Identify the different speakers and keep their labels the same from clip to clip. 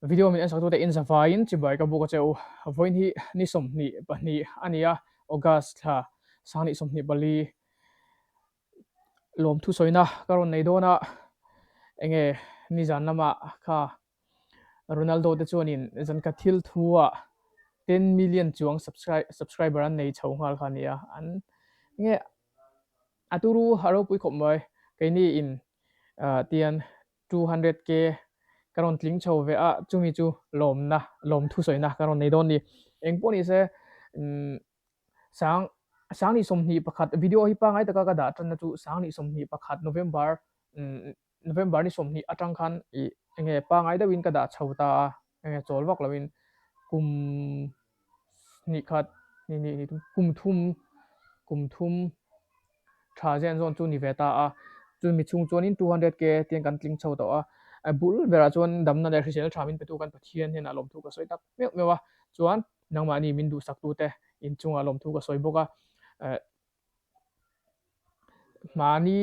Speaker 1: Video min en sak tute in zavaiin chibai ka buk a che u. Vawiin hi ni 22 a ni a, August thla 2024 lawmthu sawina ka rawn nei dawn a, enge nizan lamah kha Ronaldo te chuanin zan khat thil thu ah 10 million chuang subscriber an nei chho nghal kha a ni a, an enge a turu a ropui khawp mai keini in tian 200K ka rawn tling chho ve a, chumi chu lawmna, lawmthu sawina ka rawn nei dawn ni. Eng pawh ni se, umm sang 2021 video hi pangai taka ka dah tanna chu 2021 November, umm November ni 20 atang khan ih enge pangai deuhin ka dah chho ta a, enge chawl vak loin kum hnih khat hnih hnih hnih thum kum thum kum thum tha zen zawn chu ni ve ta a, chumi chhung chuanin 200K tiang kan tling chho tawh a, a bul berah chuan damna leh hrisel tha min petu kan Pathian hnenah lawmthu ka sawi tak meuh meuh a, chuan nangmahni min duhsaktute inchungah lawmthu ka sawi bawk a, eh Mahni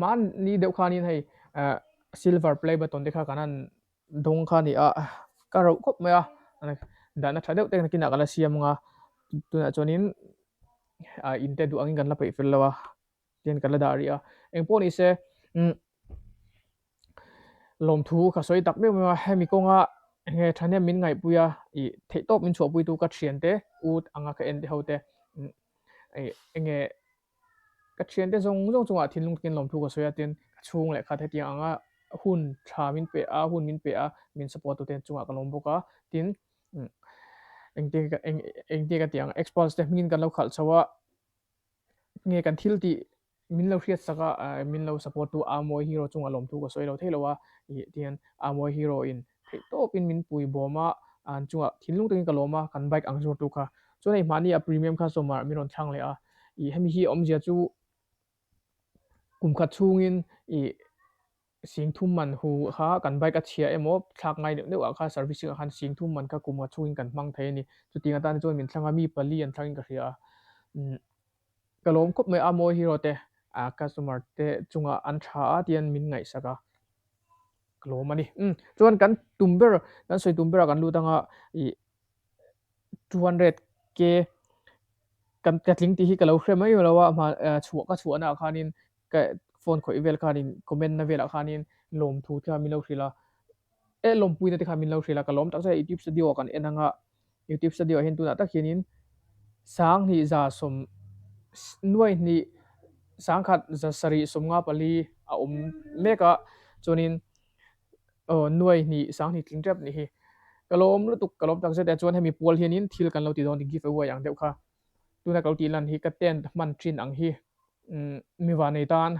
Speaker 1: mahni deuh khanin hei eh silver play button te kha kan han dawng kha a ni a, ka rauh khawp mai a, dahna tha deuh te nakinah ka la siam ang a, tunah chuanin ah in te duh angin kan la peih fel lo a, tin kan la dah rih a, engpawh ni se umm lawmthu ka sawi tak meuh meuh a, hemi kawnga enge thahnem min ngaihpui a, ih theihtawp min chhuahpuitu ka thiante ut anga ka en te ho te umm ih enge ka thiante zawng zawng chungah thinlung takin lawmthu ka sawi a, tin ka chhung leh khat hetiang anga hun tha min pe a, hun min pe a, min support tute chungah ka lawm bawk a, tin umm engtin eng engtin ka tih ang experts te hmingin kan lo khalh chho a, nge kan thil tih min lo hriat sak a, min lo support tu Amoy Hero chungah lawmthu ka sawi lo thei lo a, ih tihian Amoy Hero in theih tawpin min pui bawm a, an chungah thinlung takin ka lawm a, kan bike ang zawr tu kha. Chuan hei mahni a premium customer min rawn thlang leh a, ih hemi hi awmzia chu kum khat chhungin ih sing thum man hu kha kan bike a chhia emaw thlak ngai deuh deuh ah kha servicing ah khan sing thum man kha kum khat chhungin kan hmang thei a ni. Chutiang atan chuan min thlang a, mi pali an thlangin ka hria a. Umm ka lawm khawp mai a, Mawi Hero te ah customer te chungah an tha a tihian min ngaihsak a, ka lawm a ni. Umm chuan kan tum ber kan sawi tum berah kan lut anga ih 200K kan ka tling tih hi ka lo hre mai lo a, hma chhuah ka chhuahna ah khanin ka phone khawih vel khanin comment na velah khanin lawmthu te kha min lo hrilh a, eh lawmpuina te kha min lo hrilh a, ka lawm tak zet a youtube studio ah kan en anga youtube studio ah hian tunah tak hianin 2100 2 1 754 a awm mek a, chuanin aw 2 200 tling tep nih hi ka lawm lutuk ka lawm tak zet e chuan hemi pual hianin thil kan lo ti dawn give away ang deuh kha tuna ka lo tih lan hi ka tent hman thin ang hi umm mi vanei tan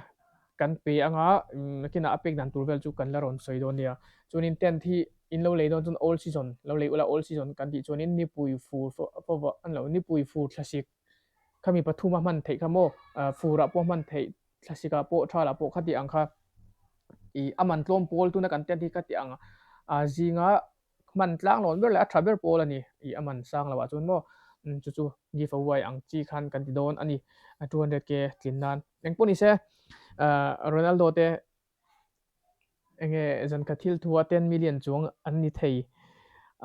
Speaker 1: kan pe anga umm nakinah a pek dan tur vel chu kan la rawn sawi dawn nia chuanin tent hi in lo lei dawn chuan all season lo lei ula all season kan tih chuanin nipui fur fawh an lo nipui fur thlasik khami pathum a hman theih kha maw furah pawh hman theih thlasikah pawh thalah pawh khati ang kha ih a man tlawm pawl tuna kan tent hi khati ang a zinga hman tlang lawn ber leh a tha ber pawl a ni ih a man sang loh ah chuan maw chu chu give away ang chi khan kan ti dawn a ni 200K tlin nan engpawh ni se ah Ronaldo te Enge zankhat thil thu a 10 million chuang an ni thei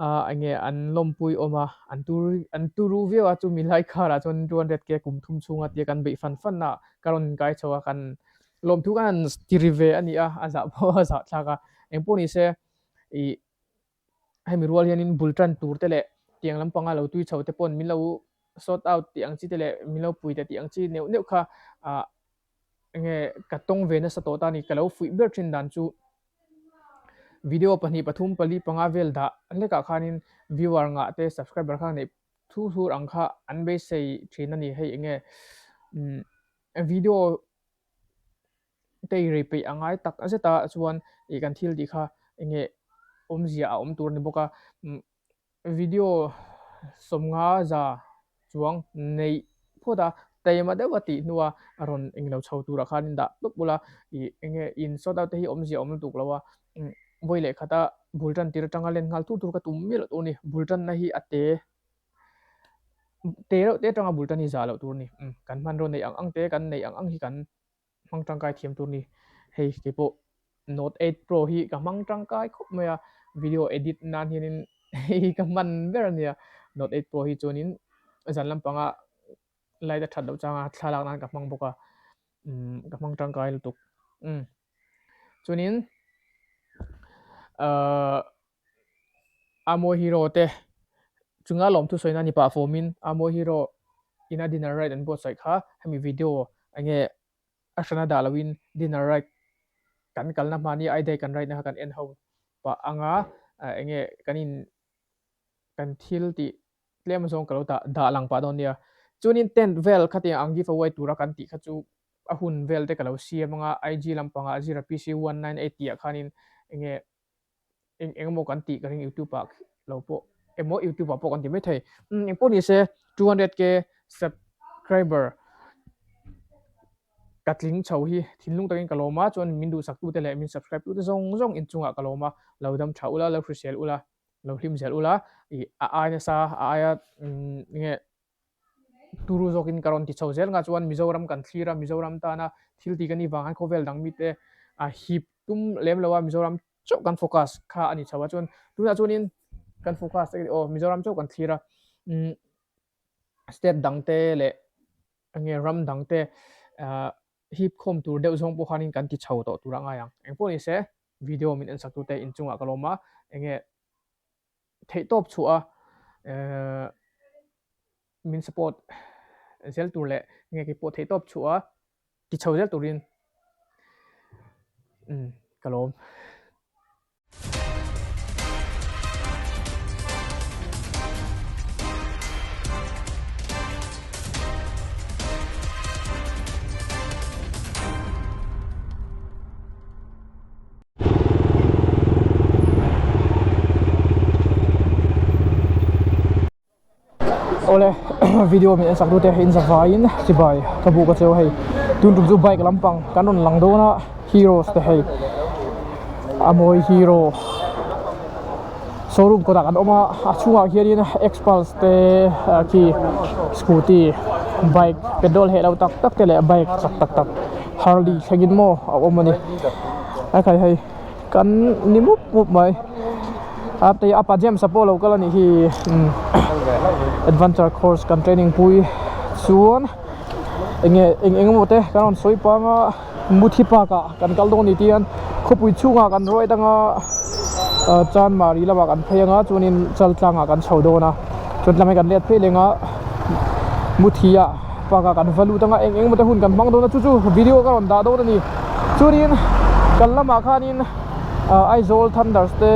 Speaker 1: a, enge an lawmpui awm a, an tur an turu viau a, chumi lai karah chuan 200K kum thum chhunga tia kan beih fan fan a, ka rawn inkai chho a, kan lawmthu kan han ti ri ve a ni a, a zah pawh a zah thlak a, engpawh ni se ih hemi rual hianin bul tan tur te leh tiang lampanga lo tui chho te pawn min lo sort out tih ang chi te leh min lo pui te tih ang chi neuh neuh kha ah enge ka tawng ve nasa tawh ta a ni ka lo fuih ber thin dan chu video pahnih pathum pali panga vel dah hlekah khanin viewer ngah te subscriber kha neih thu thur ang kha an beisei thin a ni hei enge umm video te i rei peih a ngai tak zet a chuan ih kan thil tih kha enge awmzia a awm tur a ni bawk a umm Video 50 chuang neih phawt a, taima deuh a tih hnua a rawn englo chho turah khan in dah tawp bul a, ih enge in sort out te hi awmzia a awm lutuk lo a, vawi leh khata bul tan tir atanga len nghal tur tur ka tum miah loh tur a ni, bul tanna hi a te te reuh te atanga bul tan hi zah loh tur a ni, kan hmanraw neih ang ang te kan neih ang ang hi kan hmang tangkai thiam tur a ni, hei keipawh Note 8 Pro hi ka hmang tangkai khawp mai a. video edit nan hianin hei hi ka hman ber a nia Note 8 Pro hi chuanin zan lampanga light a that loh changa thlalak nan ka hmang bawk a umm ka hmang tangkai lutuk umm chuanin ahh Amo Hero te chunga lawmthu sawina ni pah fawmin Amo Hero ina dinner ride an buatsaih kha hemi video enge a hrana dah loin dinner ride kan kalna hmani I day kan ride na kha kan en ho pah anga enge kan in kan thil tih tlem zawng ka lo dah dah lang pah dawn nia. Chuanin tent vel khatiang ang give away tura kan tih kha chu a hun vel te ka lo siam anga IG lampangah zira PC 198 tih ah khanin enge eng eng emaw kan tih ka ring youtube ah lo pawh emaw youtube ah pawh kan ti mai thei umm engpawh ni se 200k subscriber ka tling chho hi thinlung takin ka lawm a chuan min duhsak tute leh min subscribe tute zawng zawng inchungah ka lawm a lo dam tha ula lo hrisel ula lo hlim zel ula ih a ai nasa a aia umm enge turu zawkin ka rawn ti chho zel nga chuan Mizoram kan thlir a Mizoram tana thil tih kan nih vang khan khawvel dang mite a hip tum lem lo a Mizoram chauh kan focus kha a ni chho a chuan tunah chuanin kan focus aw Mizoram chauh kan thlir a umm state dang te leh enge ram dang te ah hip khawm tur deuh zawng pawh khanin kan ti chho tawh tur a ngai ang engpawh ni se video min en sak tute inchungah ka lawm a enge theihtawp chhuah a ehh min support zel tur leh nge kei pawh theihtawp chhuah a ti chho zel turin umm ka lawm. Awle video min en sak tute in zavaiin chibai ka buk a cheu hei tun tum chu bike lampang kan rawn lang dawn a heroes te hei a mawi hero showroom kawtah kan awm a a chhungah hianin xpulse te khi scooty bike petrol heh lo tak tak te leh bike chak tak tak harley thlengin maw a awm a ni a khai hei kan ni mup mup mai a tei apa James a pawh lo kal a nih hi umm adventure course kan training pui chuan enge eng eng emaw te kan rawn sawi pang a Muthi park ah kan kal dawn ni tihian khawpui chhungah kan ride anga ah Chanmari lamah kan phei anga chuanin Chaltlangah kan chho dawn a chuan tlangah kan let phei leng a Muthi ah park ah kan va lut anga eng eng emaw te hun kan hmang dawn a chu chu video ka rawn dah dawn a ni chuanin kan lamah khanin ah Aizawl Thunders te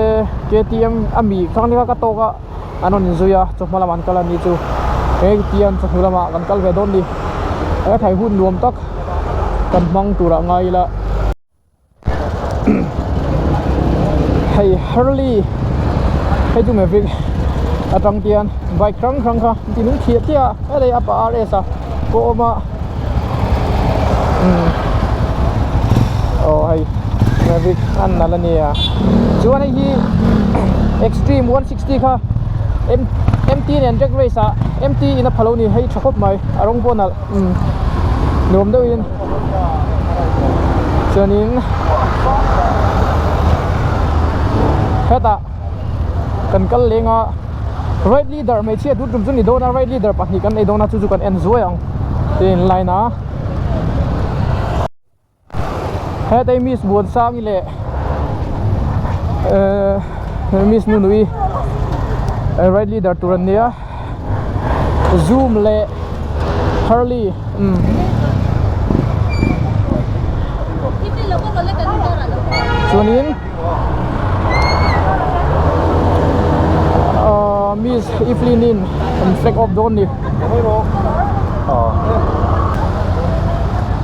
Speaker 1: K T M a mi thlang te kha ka tawk a. an rawn inzui a chawhma lamah an kal a ni chu hei tian chawhnu lamah kan kal ve dawn ni he thai hun nuam tak kan hmang turah ngai ila hei Harley hei chu maverick atang tian bike hrang hrang kha an ti nung thliah thliah a helai a pa R S a pawh a awm a umm aw hei maverick a nalh a nia chuan hei hi extreme 160 kha m mt nen drag race ah mt in a pha lo ni hei tha khawp mai a rawng pawh a nalh umm nuam deuhin chuanin hetah kan kal leng a right leader hmeichhia tun tum chu ni dawn a right leader pahnih kan nei dawn a chu chu kan en zuai ang tin line a hetei miss Buansangi leh ehh miss Nunui right leader tur an nia zoom leh Harley umm. Chuanin ahh miss Evelyn in an flag off dawn ni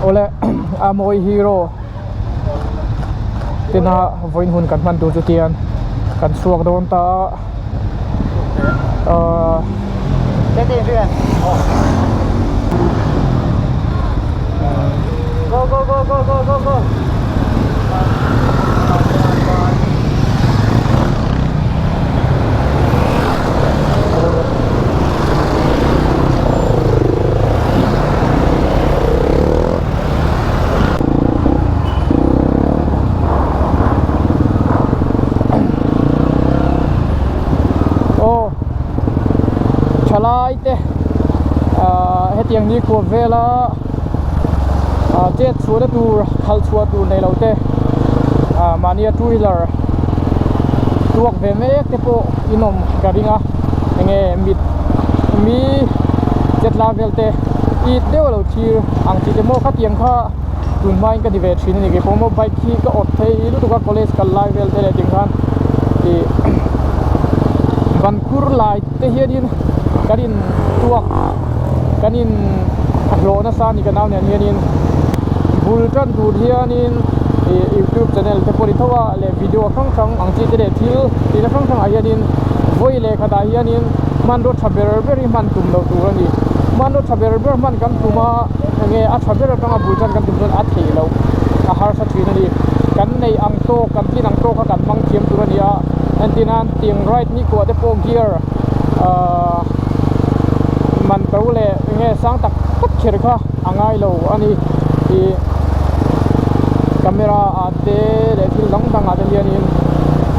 Speaker 1: awle a mawi hero tena vawiin hun kan hman tur chu tian kan chhuak dawn ta a ahh.
Speaker 2: Go go go go go go go.
Speaker 1: Thalai te ahh hetiang ni khuap vela ah chet chhuahna tur khalh chhuah tur nei lo te ah mahnia two wheeler tuak ve mek te pawh in awm ka ring a enge mit mi chetla vel te it deuh a lo thlir ang chi te maw khatiang kha tun hmain ka ti ve thin a ni keipawh maw bike hi ka awt thei lutuk a college kal lai vel te leh ting khan ih ban khur lai te hianin kan in tuak kan in hlawh nasa a ni ka nau nen hianin bul tan tur hianin ih youtube channel te pawh ni tho a leh video hrang hrang ang chi te leh thil tihna hrang hrang ah hianin vawi leh khatah hianin hmanraw tha ber ber hi hman tum loh tur a ni hmanraw tha ber ber hman kan tum a enge a tha ber atanga bul tan kan tum chuan a theih loh a harsa thin a ni kan neih ang tawk kan tlin ang tawk kha kan hmang thiam tur a ni a entir nan tiang ride ni kuah te pawh gear ahh man to leh enge sang tak tak kher kha a ngai lo a ni ih camera ah te leh thil dang dang ah te hianin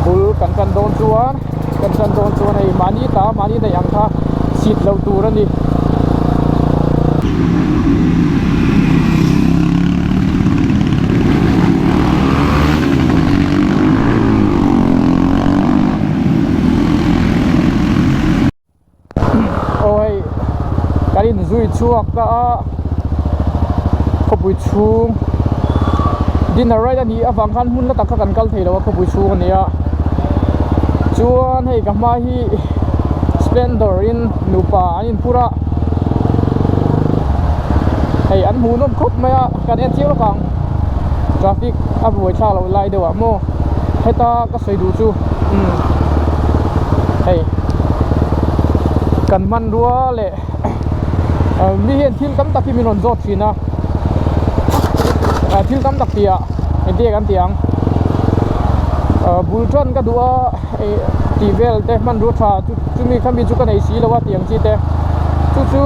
Speaker 1: bul kan tan dawn chuan kan tan dawn chuan hei mahni ta mahni neih ang kha chhit loh tur a ni. Aw hei kan inzui chhuak ta a khawpui chhung dinner ride a nih avang khan hmun la tak kha kan kal thei lo a khawpui chhung a nia chuan hei ka hma hi splendor in nupa an inphur a hei an hmuh nawm khawp mai a kan en chiang lawk ang traffic a buai thlak loh lai deuh ah maw heta ka sawi duh chu umm hei kan hmanrua leh mi hian thil tam tak hi min rawn zawt thin a thil tam tak tih ah engtin nge kan tih ang bul tan ka duh a tih vel te hmanrua tha chu chumi khami chu ka nei si lo a tih ang chi te chu chu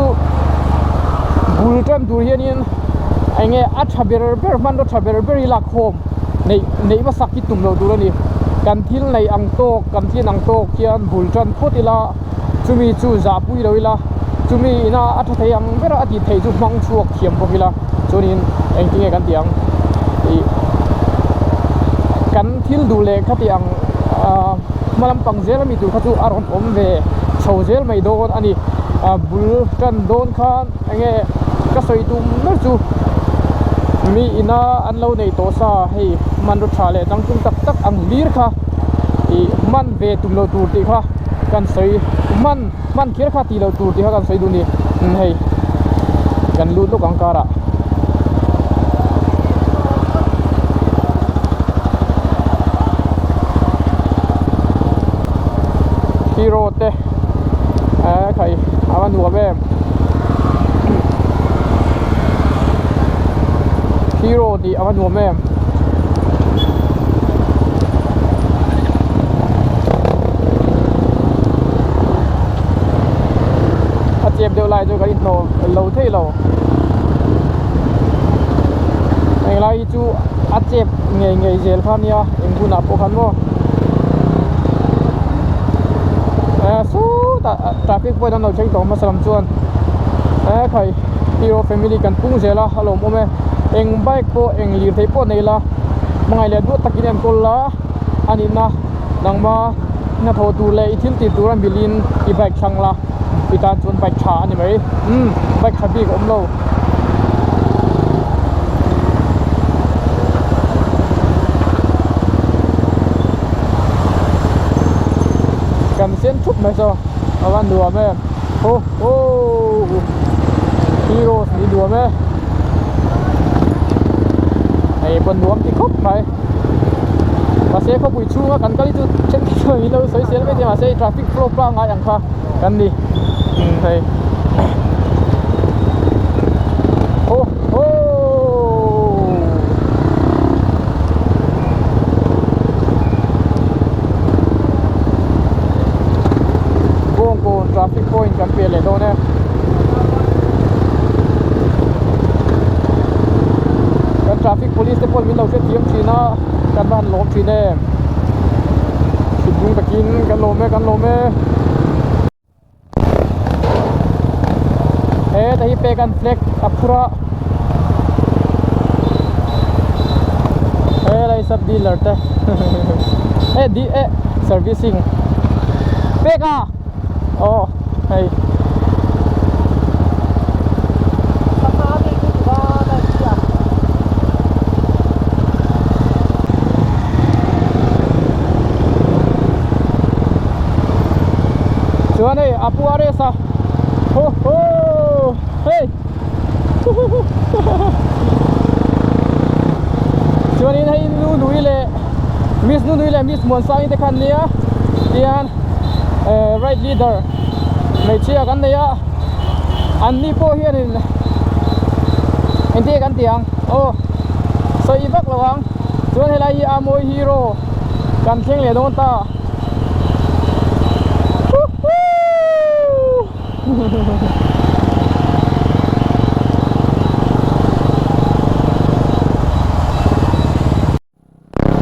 Speaker 1: bul tan tur hianin eng nge a tha ber ber hmanraw tha ber ber hi lak khawm neih neih hmasak hi tum loh tur a ni kan thil neih ang tawk kan tlin ang tawk hian bul tan phawt ila chumi chu zah pui lo ila chumi ina a tha thei ang ber a tih theih chu hmang chhuak thiam bawk ila chuanin engtin nge kan tih ang ih kan thil duh leh kha tih ang ah hma lampang zel ami tur kha chu a rawn awm ve chho zel mai dawn a ni ah bul tan dawn khan enge ka sawi tum ber chu mi ina an lo nei tawh sa hei hmanraw tha leh changtlung tak tak ang hlir kha ih hman ve tum lo tur tih kha kan sawi hman hman kher kha tih loh tur tih kha kan sawi duh a ni hei kan lut lawk ang car ah. Hero te eh khai a va nuam em hero tih a va nuam em. A chep deuh lai chu kan inhnawh lo thei lo englai hi chu a chep ngei ngei zel kha nia eng hunah pawh khan maw eh sawtah traffic point an lo thleng tawh hmasa lam chuan eh khai hero family kan pung zel a a lawmawm e eng bike pawh eng lirthei pawh nei la hmangaih leh duat takin enkawl la a nihna nangma hnathawh tur leh i thil tih tur a milin i bike thlang la i tan chuan bike tha a ni mai umm bike tha bik a awm lo. Kan sen thup mai saw a va nuam em ho ho heroes ni nuam e hei pawh nuam ti khawp mai mahse khawpui chhunga kan kal hi chu thenkhat chuan min lo sawi sel mai thei mahse traffic flow pangngai ang kha kan ni hei ho ho Bawngkawn traffic point kan pe leh dawn e. Kan traffic police te pawh min lo hrethiam thin a kan va han lawm thin em thinlung takin kan lawm e kan lawm e. Heta hi pek an flag a phur a helai sub dealer te eh di eh servicing pek a aw hei. Chuan hei a pu a race a ho ho hei chuanin hei nu nui leh miss nu nui leh miss muansangi te kha an nia tihian eh right leader hmeichhia kan nei a an ni pawh hianin engtin nge kan tih ang aw sawi vak lo ang chuan helai hi a mawi hero kan thleng leh dawn ta.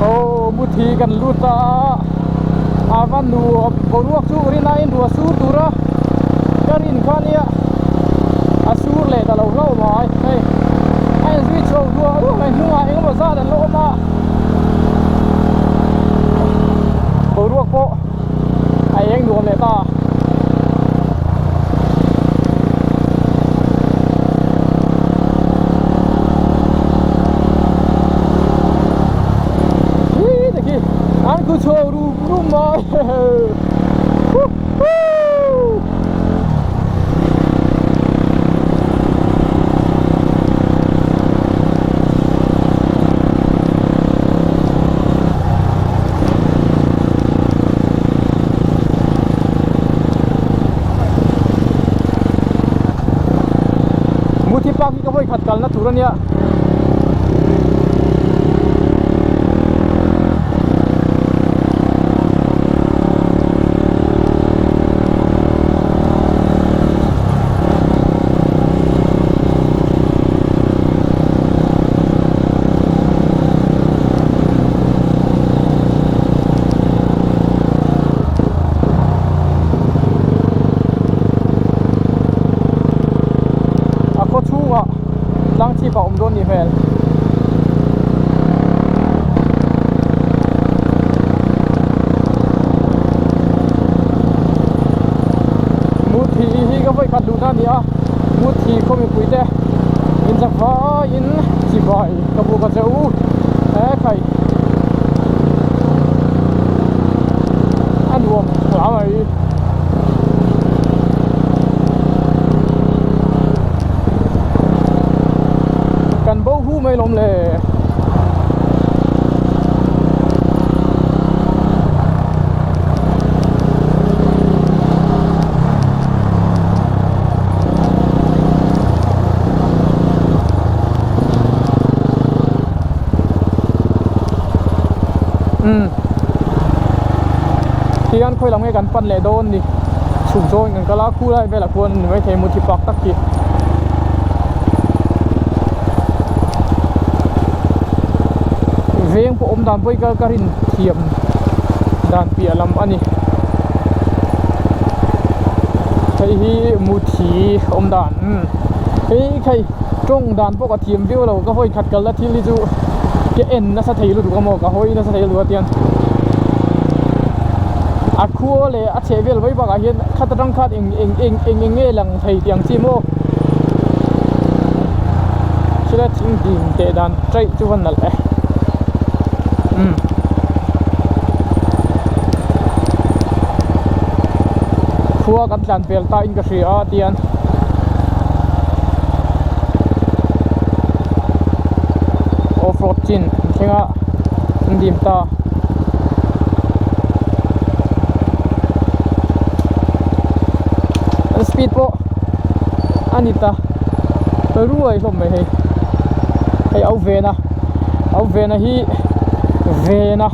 Speaker 1: Aw muthi kan lut a a va nuam boruak chu rin aiin ruah sur tur a ka rin kha nia a sur leh ta lo hlauh mai hei a inzui chho duah duah mai hnungah engemaw zat an lo awm a boruak pawh a eng nuam leh ta. An ku chho rum rum mai Muthi park hi ka vawi khat kalna tur ania. A khaw chhungah tlang chhip a awm dawn nih hmel. Muthi hi ka vawi khat luhna a ni a Muthi khaw mipui te in chak vaiin chibai ka buk a che u he khai a nuam hla mai. Kan bo hu mai lawm le. Umm tihian khawi lam nge kan pan leh dawn ni chhuk zawngin kan kal a khu lai velah khuan ni maithei muthi pak tak hi. Veng pawh awm dan pawh hi ka rin thiam dan piah lam a ni hei hi muthi awm dan umm hei khai tawng dan pawh ka thiam viau lo ka hawi khat kalna thil hi chu ka en nasa thei lutuk a maw ka hawi nasa thei lutuk a tiang a khua leh a chheh vel mai bakah hian khat atang khan eng eng eng eng eng nge lang thei tih ang chi maw thila thing ding teh dan chaih chu va nalh e umm khua kan tlan pel ta in ka hria a tian off road chin an thleng a an dim ta. An speed pawh a ni ta ruai hlawm mai hei hei au vena au vena hi vena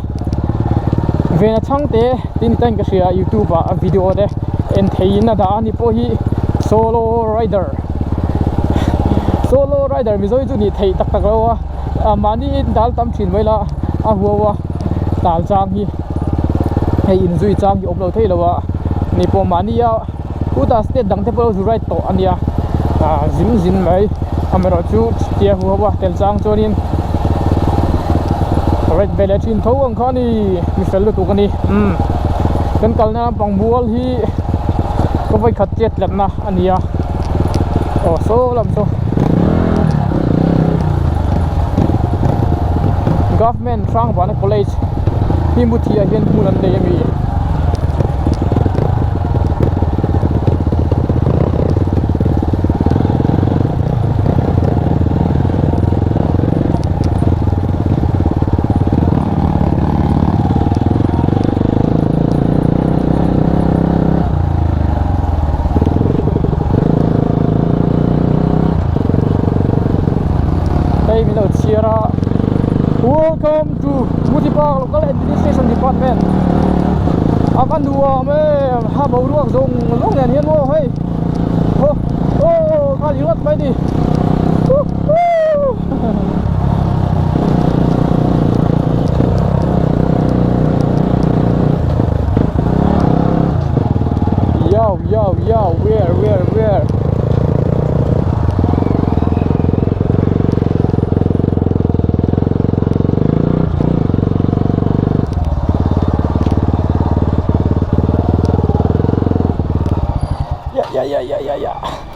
Speaker 1: vena chhangte tih ni ta in ka hria youtube ah a video te en theihin a dah a ni pawh hi solo rider solo rider mizo hi chu nih theih tak tak lo a mahni dal tam thin mai la a huau a tal chang hi hei inzui chang hi awm lo thei lo a ni pawh mahnia utah state dang te pawh lo zu ride tawh a nia. Ah zin zin mai amaherawh chu tia hu ho a tel chang chuanin red ve leh thin tho ang kha a ni mi fel lutuk a ni umm kan kalna lampang mual hi ka vawikhat chet tlatna a ni a aw saw lam saw government Hrangvana college hi muthi ah hian hmun an nei a mi. Hei min lo chhiar a welcome to Mutipa local administration department a va nuam em ha boruak zawng zawng nen hian maw hei aw aw kha ringawt mai ni Yo yo yo where where where Ya ya ya ya ya ya.